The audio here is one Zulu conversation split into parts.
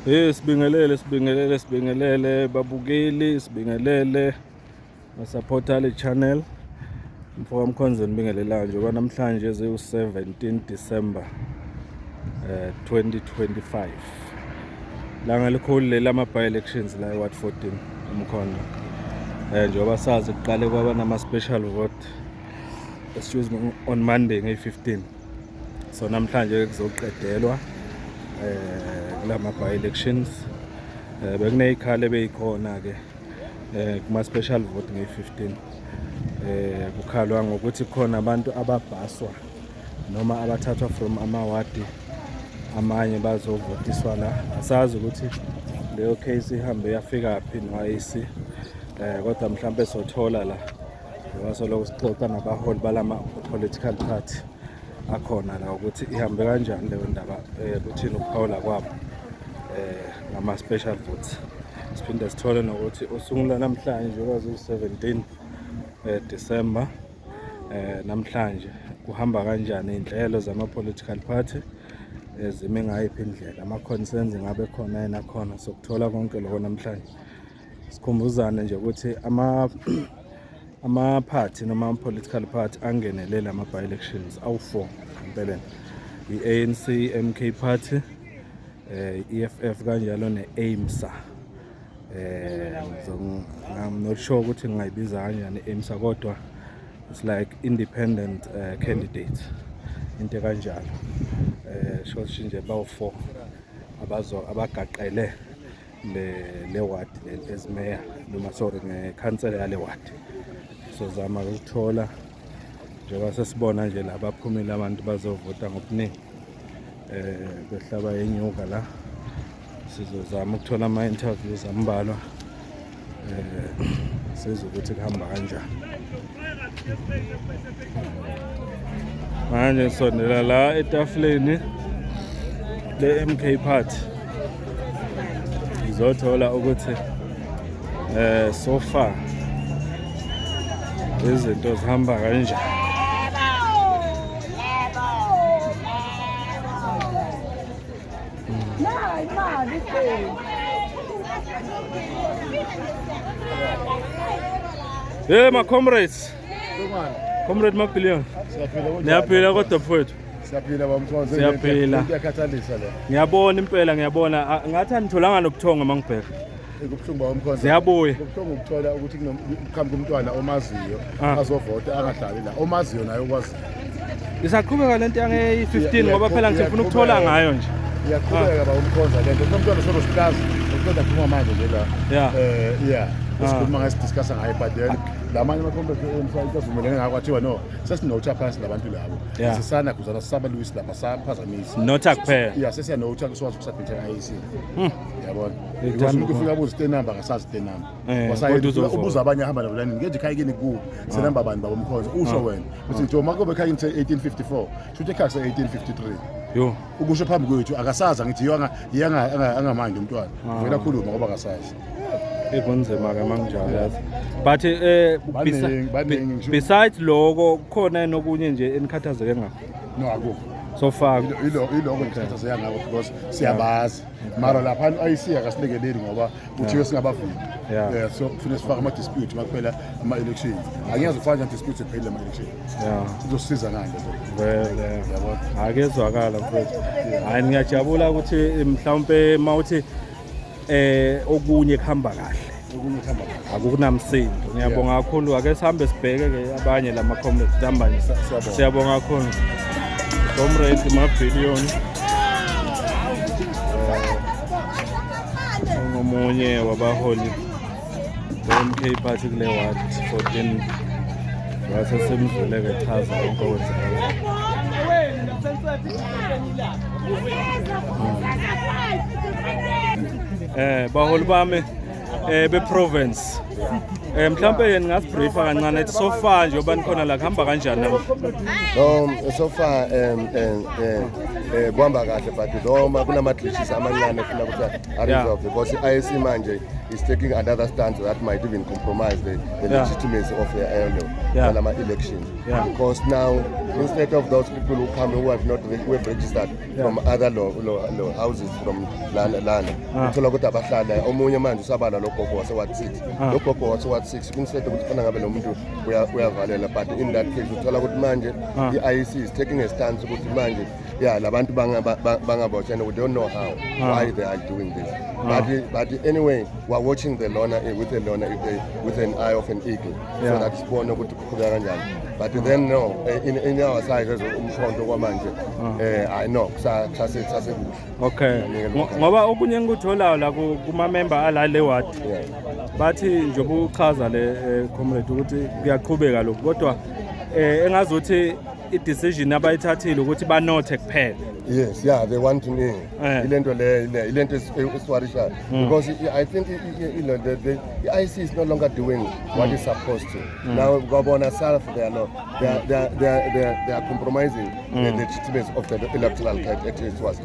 Hey, sibingelele, sibingelele, sibingelele babukeli, sibingelele basupporta le channel. Mfoka Mkhonze nibingelelayo njengoba namhlanje ziwu-17 December 2025. Langa likhulu leli ama by elections la eWard 14 uMkhondo. Njengoba sazi kuqale kwaba nama special vote, excuse me, on Monday nge-15. So namhlanje kuzoqedelwa kulama by elections. Bekuneyikhala ebeyikhona ke kuma special vote nge-15, kukhalwa ngokuthi khona abantu ababhaswa noma abathathwa from amawadi amanye bazovotiswa la. Asazi ukuthi leyo case ihambe yafika phi no-IEC, kodwa mhlambe sothola la njengoba soloko sixoxa nabaholi balama political party akhona la ukuthi ihambe kanjani leyo ndaba, kuthini ukuphawula kwabo ngama special votes. Siphinde sithole nokuthi usuku lwanamhlanje njengoba ziwu-17 December, namhlanje kuhamba kanjani, iy'nhlelo zama-political party zime ngayiphi indlela, ama-concerns ngabe khona yena khona. Sokuthola konke lokho namhlanje. Sikhumbuzane nje ukuthi ama-party noma ama-political party angenelele ama-by-elections awu-4 empeleni, i-ANC, MK Party, EFF kanjalo ne-AIMSA. I'm not sure ukuthi ngingayibiza kanjani i-AIMSA, kodwa it's like independent candidate, into kanjalo. Sho nje bawu-4 abazo abagaqele le ward le as mayor, noma sorry, ngekhansela yale ward. Sozama ukuthola njengoba sesibona nje la baphumile abantu bazovota ngobuningi, behlaba yenyuka la. Sizozama ukuthola ama interviews ambalwa, sizwe ukuthi kuhamba kanjani. Manje sondela la etafuleni le-MK Party, ngizothola ukuthi so far izinto zihamba kanjani. Imali iqembu. Hey, my comrades. Comrade Mapillion. Siyaphila, kunjani? Niyaphila kodwa, mfowethu? Siyaphila, bamkhonze. Siyaphila. Iyakhathalisa le. Ngiyabona impela, ngiyabona. Ngathi anitholanga nobuthongo mangibheka. Kubuhlungu, bamkhonze. Ziyabuya. Kubuhlungu ukuthola ukuthi kuqhamuka umntwana omaziyo azovota angahlali la. Omaziyo naye okwaziyo. Isaqhubeka lento yange-15 ngoba phela ngifuna ukuthola ngayo nje. Iyaqhubeka, bamkhonza, lento. Kunomntwana solo siplaza. Uqeda kuphuma manje nje la. Yeah. Sikhuluma ngayo, sidiscussa ngayo, but then lamanye ama-comrades emsa avumelene ngako, kwathiwa no, sesinotha phansi labantu labo. Sisana kuzana sisabalwisi lapha saphazamisa. Notha kuphela. Yeah, sesiyanotha sikwazi ukusubmitha i-IEC. Yabona. Ithanda Because umuntu ukuba. ufika abuze ite number, akasazi ite number. Kodwa uzovota. Ubuza abanye ahamba nabo lanini ngeje ekhaya kini ku senamba bani, babomkhonza, usho wena uthi nje uma kube ekhaya kini se 1854, shuthi ekhaya se 1853. Yo. Ukusho phambi kwethu akasazi, angithi yiyo anga angamandi umntwana vele akhuluma ngoba akasazi. Ekunzima ke manginjalo, yazi. But Baningi, baningi ngisho. besides lokho, kukhona nokunye nje enikhathazeke ngakho No, akukho. so far? Iloko ngikhathazeka ngako because siyabazi, mara lapha i-IEC akasilekeleli ngoba kuthiwe singabavumi. Yeah, so kufanele sifake ama-dispute makuphela ama-elections. Angiyazi ufaka njani dispute ephelile ama-election. Izosisiza ngani lezo? Vele. Yabona. Akezwakala, mfowethu. Hayi, ngiyajabula ukuthi mhlawumbe mawuthi okunye kuhamba kahle. Okunye kuhamba kahle. Akunamsindo. Ngiyabonga kakhulu. Ake sihambe sibheke ke abanye lama comrades hamba nje. Siyabonga. Siyabonga kakhulu. Comrade Mabhillion. Ungomunye wabaholi be-MK Party kule ward 14. Wase simzwile ke chaza konke okwenzakalayo. Baholi bami be province. Mhlambe ningasibriefa kancane ethi so far njengoba nikhona la, kuhamba kanjani namuhla? No, so far kuhamba kahle, but noma kunama glitches amancane efuna ukuthi a-resolve because i-IEC manje is taking another stance that might even compromise the legitimacy of the lama elections because now, instead of those people who come who have not who have registered from other law houses from lana lana, uthola ukuthi abahlala omunye manje usabala lo gogo wase ward 6, lo gogo wase ward 6, instead ukuthi fana ngabe lo muntu uyavalela, but in that case uthola ukuthi manje i-IEC is taking a stance ukuthi manje, yeah, labantu bangabotshwa and we don't know how, why they are doing this, but anyway, we are watching the lona with the lona with an eye of an eagle so that sibone ukuthi kuqhubeka kanjani. But then no, in our side as uMkhonto kwamanje, I know kusasekuhle. Okay. Ngoba okunye engikutholayo la kuma-member ala le ward, bathi njengoba uchaza le, comrade, ukuthi kuyaqhubeka lokhu, kodwa engazuthi i-decision abayithathile ukuthi banothe kuphela. Yes, yeah, they want to know. Ilento le, ilento esiwarishayo. Because I think the IEC is no longer doing what it's supposed to. Now, kwabona self, they are not, they are compromising the legitimacy of the electoral code it was.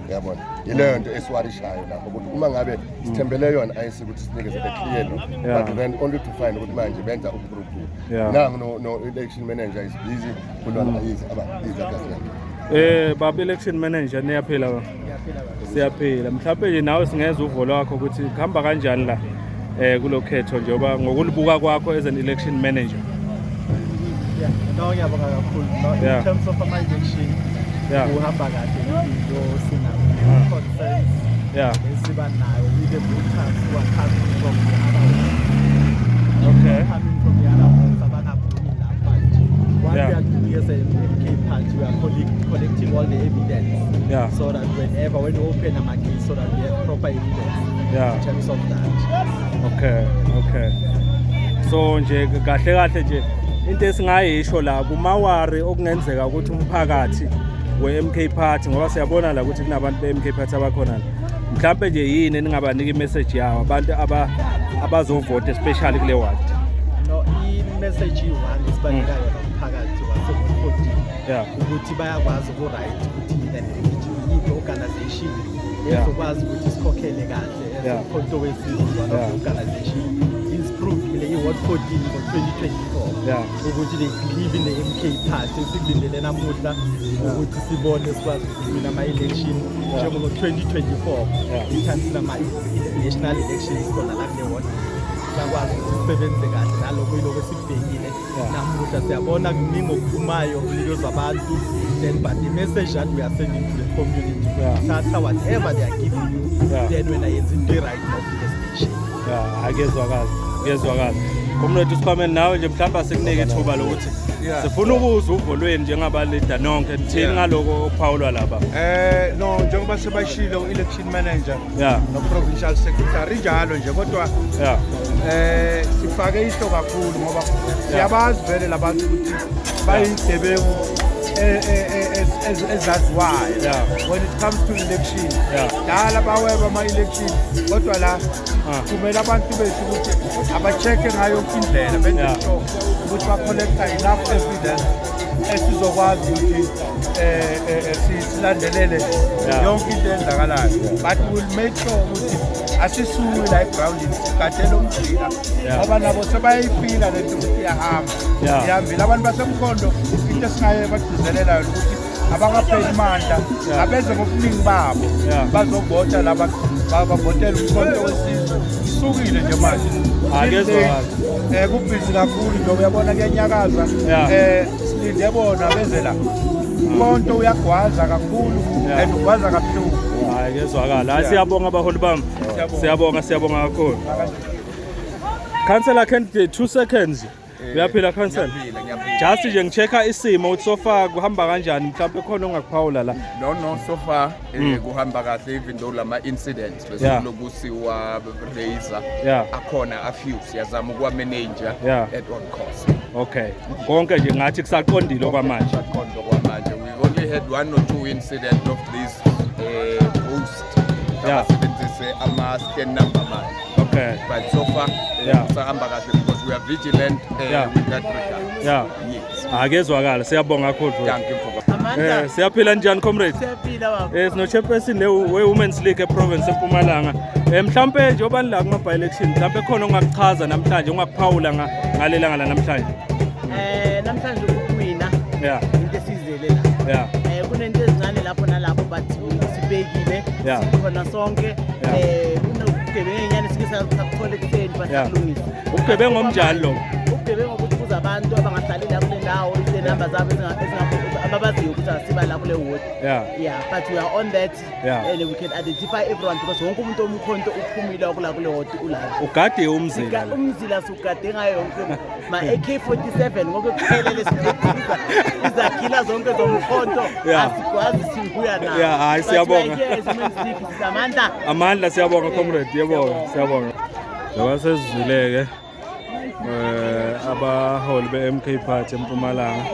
Yabona. Ileyo nto esiwarishayo lapho ukuthi uma ngabe sithembele yona IEC ukuthi sinikeze a clear law, but then only to find ukuthi manje benza ubuphuruphu. Now no election manager is busy kulona yizi aba izakasina. Baba election manager, niyaphila ba? Siyaphila. Mhlawumbe nje nawe singeza uvo lwakho ukuthi kuhamba kanjani la kulokhetho njengoba ngokulibuka kwakho as an election manager. Yeah, no, ngiyabonga kakhulu. No, in terms of ama-election, kuhamba kahle, into sinabo concerns esiba nayo with the voters who are coming from the other wards. Coming from the other wards abangaphumi lapha nje. What we are doing as a MK party, we are collecting all the evidence so that whenever when we open our case, so that we have proper evidence in terms of that. Okay. So nje kahle kahle nje into esingayisho la kuma-worry okungenzeka ukuthi umphakathi we-MK Party, ngoba siyabona la ukuthi kunabantu be-MK Party abakhona la. Mhlambe nje yini ningabanika imessage yawo abantu abazovota, especially kule ward? No, i-message iyi-one esibanika yona umphakathi wase-ward 14 ukuthi bayakwazi ku-right ukuthi yini and yiphi organization ezokwazi ukuthi sikhokhele kahle as uMkhonto weSizwe. One of the organization is proved kule i-ward 14 for 2024 ukuthi they believe in the MK Party. Esikulindele namuhla ukuthi sibone sikwazi ukuthi siwine ama-election njengoba 2024 in-time sinama-national elections khona la kule ward, siyakwazi ukuthi sisebenze kahle naloko yiloko esikubhekile. Namuhla siyabona kuningi okuphumayo kunikezwa abantu then, but the message that we are sending to the community, thatha whatever they are giving you, then wena yenza into e-right mawufika estation. Yeah, akezwakala. Kuyezwakala. Comrade uSikhwameni, nawe nje mhlawumbe asikunike ithuba lokuthi sifuna ukuzwa uvo lwenu njengabalida nonke, nithini ngaloko okuphawulwa lapha? No, njengoba sebashilo election manager no provincial secretary, njalo nje, kodwa sifake ihlo kakhulu ngoba siyabazi vele labantu ukuthi bayigebengu ezaziwayo when it comes to election. Dala baweba ama-election, kodwa la kumele abantu bethu ukuthi aba-check-e ngayo yonke indlela, benze sure ukuthi ba-collecta enough evidence esizokwazi ukuthi silandelele yonke into eyenzakalayo, but we'll make sure ukuthi asisuki la egroundini, sigadele umjika ngoba nabo sebayayifila lento ukuthi iyahamba. Ihambile abantu baseMkhondo. Into esingaye bagcizelela yona ukuthi abangapheli mandla, abeze ngobuningi babo bazovota laba, bavotele uMkhonto weSizwe. Isukile nje manje. Akezwakala. Kubhizi kakhulu nje, uyabona kuyanyakaza. Silinde bona beze la. Umkhonto uyagwaza kakhulu and ugwaza kabuhlungu. Hayi, kuyezwakala. Hayi, siyabonga abaholi bami. Siyabonga. Siyabonga, siyabonga kakhulu. Councillor candidate, 2 seconds. Uyaphila, councillor? Ngiyaphila, ngiyaphila. Just nje ngi-check-a isimo ukuthi so far kuhamba kanjani, mhlawumbe khona ongakuphawula la. No, so far kuhamba kahle, even though lama incidents bese siwa raise akhona a few, siyazama ukuwa manage at all cost. Okay. Konke nje ngathi kusaqondile okwamanje. Kusaqonda okwamanje. We've only had one or two incident of this post abasebenzise ama stand number manje. But so far kusahamba kahle because we are vigilant with that regard. Yes. Akezwakala, siyabonga kakhulu. Thank you for Amandla. Siyaphila njani comrade? Siyaphila baba. Sino chairperson le we Women's League eprovince eMpumalanga. Mhlambe njengoba nila kuma by election, mhlambe khona ongakuchaza namhlanje, ongakuphawula ngalelanga la namhlanje. Namhlanje ukuwina. Into esizele la. Kunento ezincane lapho nalapho but sibhekile sikhona sonke. Kunobugebengu nyane sike sakuthola ekuseni but sakulungisa. Ubugebengu omnjani lo? Ubugebengu ukuthi kuza abantu abangahlali la kule ndawo, izinamba zabo ababaziyo ukuthi asiba la kule ward. Yeah, but we are on that. And we can identify everyone because wonke umuntu omkhonto uphumile kula kule ward ulapho. Ugade umzila. Umzila sugade ngayo yonke ma AK47 ngoba kuphelele siphethiza izakhila zonke zomkhonto asikwazi sibuya nayo. Hayi siyabonga. Amandla. Amandla siyabonga comrade, yebo siyabonga. Njengoba sesizwileke abaholi be-MK Party eMpumalanga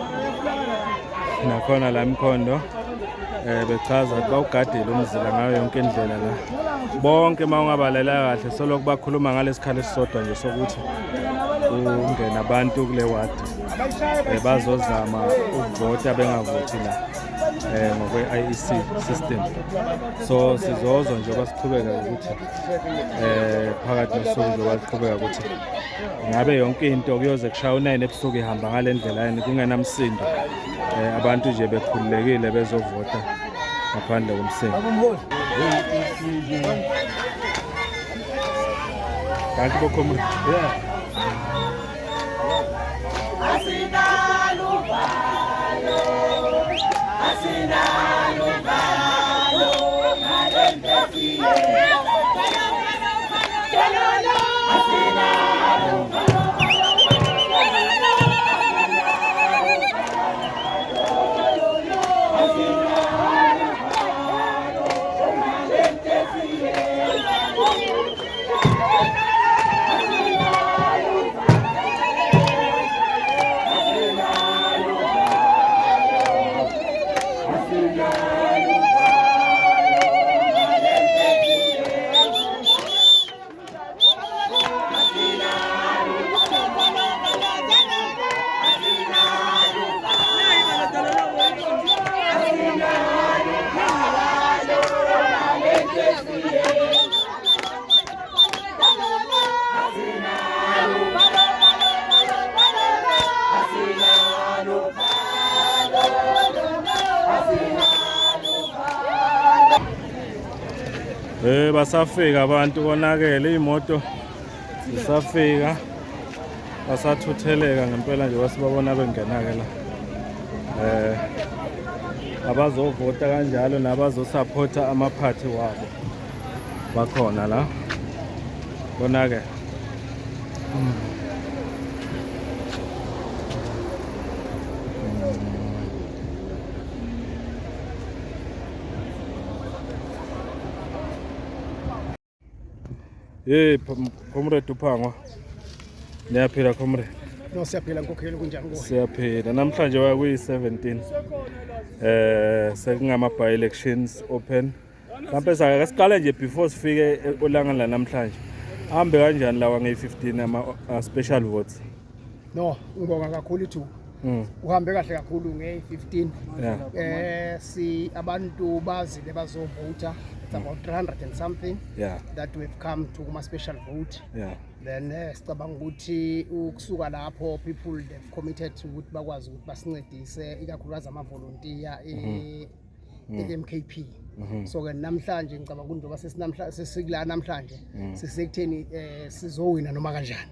nakhona la eMkhondo bechaza ukuthi bawugadile umzila ngayo yonke indlela la. Bonke uma ungabalela kahle solokhu bakhuluma ngalesikhala esisodwa nje sokuthi kungena abantu kule ward bazozama ukuvota bengavoti la ngokwe-IEC system. So sizozwa njengoba siqhubeka ukuthi phakathi nosuku njengoba siqhubeka ukuthi ngabe yonke into kuyoze kushaya u9 ebusuku ihamba ngale ndlela yini kungenamsindo, abantu nje bekhululekile bezovota ngaphandle komsindo. Kanti bokhomrade. Basafika abantu konakele imoto zisafika basathutheleka ngempela nje basibabona bengena ke la abazovota kanjalo nabazosupporta amaphathi wabo bakhona la konake. Hey comrade uPhangwa. Niyaphila comrade? No, siyaphila nkokheli, kunjani kuwe? Siyaphila. Namhlanje kuyi 17. Sekungama by elections open. Mhlawumbe sake siqale nje before sifike olangeni la namhlanje. Hambe kanjani lawa nge15 ama special votes? No, ngibonga kakhulu ithuba. Uhambe kahle kakhulu nge-15. Si abantu bazile bazovota. It's about 300 and something that we've come to kuma special vote. Then sicabanga ukuthi ukusuka lapho people they've committed ukuthi bakwazi ukuthi basincedise, ikakhulukazi ama volunteer e-MKP. So ke namhlanje ngicabanga ukuthi njengoba sesinamhla sesikula namhlanje sisekutheni sizowina noma kanjani.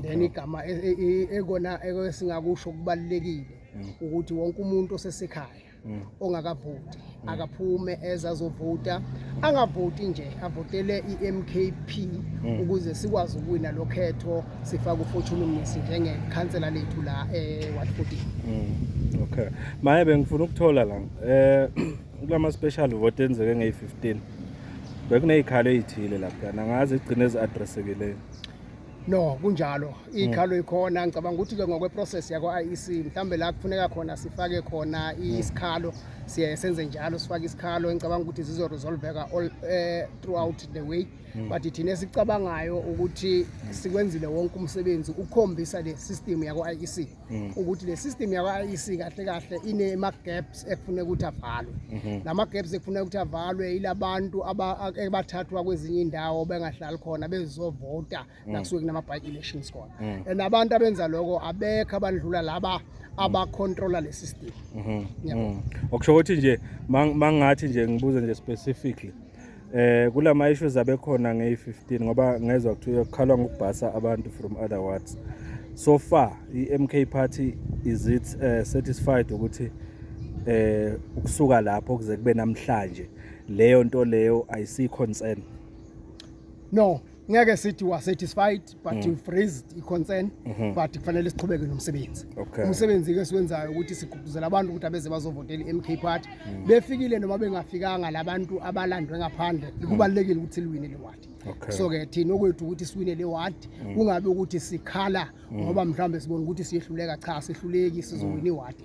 Then igama ekona esingakusho kubalulekile ukuthi wonke umuntu osesekhaya ongakavoti akaphume ezazovota, angavoti nje, avotele i-MKP ukuze sikwazi ukuwina lo khetho, sifake uFortune Mnisi njengekhansela lethu la e-Ward 14. Okay. Maye bengifuna ukuthola la kulama special vote enzeke ngeyi-15 bekunezikhalo ezithile lapha, angazi igcine ezi-addressekile. No, kunjalo, ikhalo ikhona. Ngicabanga ukuthi ke ngokwe process yakwa IEC mhlambe la kufuneka khona sifake khona isikhalo. Siye senze njalo, sifake isikhalo. Ngicabanga ukuthi zizoresolveka all throughout the way, but thina esicabangayo ukuthi sikwenzile wonke umsebenzi ukukhombisa le system yako-IEC ukuthi le system yako-IEC kahle kahle inema gaps ekufuneka ukuthi avalwe. Lama gaps ekufuneka ukuthi avalwe ilabantu abathathwa kwezinye indawo bengahlali khona, bezovota nakusuke kunama by elections khona, and abantu abenza lokho abekho abandlula laba abacontrola le system. Ngiyabonga. Okusho ukuthi nje mangathi nje ngibuze nje specifically kulama issues abekhona ngeyi-15, ngoba ngezwa kuthiwa kukhalwa ngokubhasa abantu from other wards. So far i-MK Party, is it satisfied ukuthi ukusuka lapho kuze kube namhlanje leyo nto leyo ayisi concern? No, ngeke sithi wa satisfied, but we've raised i-concern, but kufanele siqhubeke nomsebenzi. Umsebenzi ke siwenzayo ukuthi sigqugquzela abantu ukuthi abeze bazovotela i-MK Party. Befikile noma bengafikanga labantu abalandwe ngaphandle, kubalulekile ukuthi siliwine le ward. So ke thina okwethu ukuthi siwine le ward, kungabe ukuthi sikhala ngoba mhlawumbe sibona ukuthi siyehluleka. Cha, sihluleki, sizowina iward.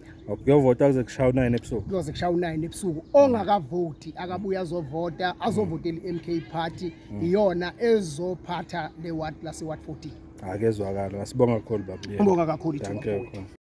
Kuyovota kuze kushaya u-9 ebusuku. Kuyoze kushaya u-9 ebusuku. Ongakavoti akabuye azovota, azovotela i-MK Party, iyona ezophatha le ward lase ward 14. Akezwakala, asibonga kakhulu, baba. Ngibonga kakhulu ithuba, Thank you. mfowethu.